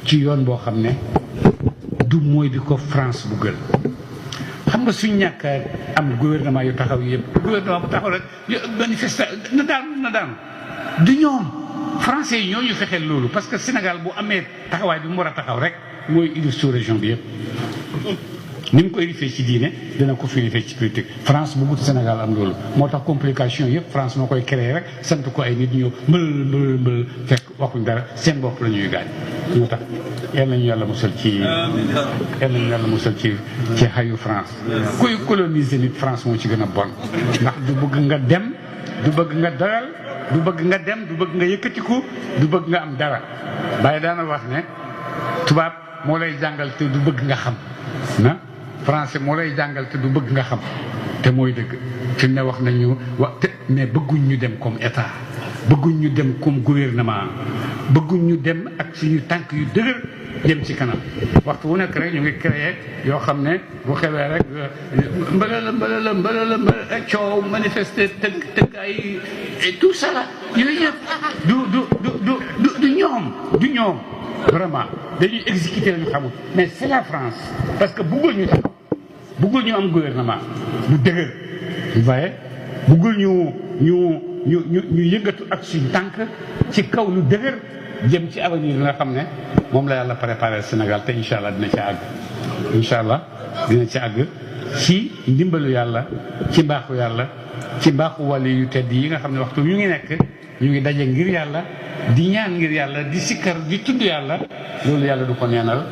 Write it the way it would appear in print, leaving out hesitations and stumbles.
ci yoon boo xam ne du mooy bi ko France buggal. xam nga suñ ñàkk am gouvernement yu taxaw yëpp gouvernement bu taxaw rek manifeste na daanu du ñoom français yi ñoo ñu fexeel loolu parce que Sénégal bu amee taxawaay bi mu war a taxaw rek mooy ilif sous région bi yëpp ni mu koy rifee ci diine dina ko fi rifee ci politique. France bëggut Sénégal am loolu moo tax complication yëpp France moo koy créé rek sant ko ay nit ñëw mbël fekk waxuñ dara seen bopp la ñuy gaañ. moo tax yal nañu yàlla musal ci xayu France. kuy coloniser nit France moo ci gën a bon ndax du bëgg nga dem du bëgg nga doyal du bëgg nga dem du bëgg nga yëkkatiku du bëgg nga am dara. Baye daana wax ne tubaab moo lay jàngal te du bëgg nga xam na français moo lay jàngal te du bëgg nga xam te mooy dëgg fi mu ne wax nañu te mais bëgguñ ñu dem comme état bëgguñ ñu dem comme gouvernement bëgguñ ñu dem ak suñu tànk yu dëgër jëm ci kanam waxtu wu nekk rek ñu ngi créé yoo xam ne bu xewee rek mbalala coow manifester tëgg ay tout ça là yooyu yëpp du ñoom vraiment dañuy exécuter lañu xamul mais c'est la France parce que buggul ñu taxaw buggul ñu am gouvernement bu dëgër vous voyez buggul ñu yëngatu ak suñu tànk ci kaw lu dëgër jëm ci avenir bi nga xam ne moom la yàlla préparé Sénégal te incha allah dina ci àgg ci ndimbalu yàlla ci mbaaxu yàlla ci mbaaxu wàllu yu tedd yi nga xam ne waxtu ñu ngi nekk ñu ngi daje ngir yàlla di ñaan ngir yàlla di sikkar di tudd yàlla loolu yàlla du ko neenal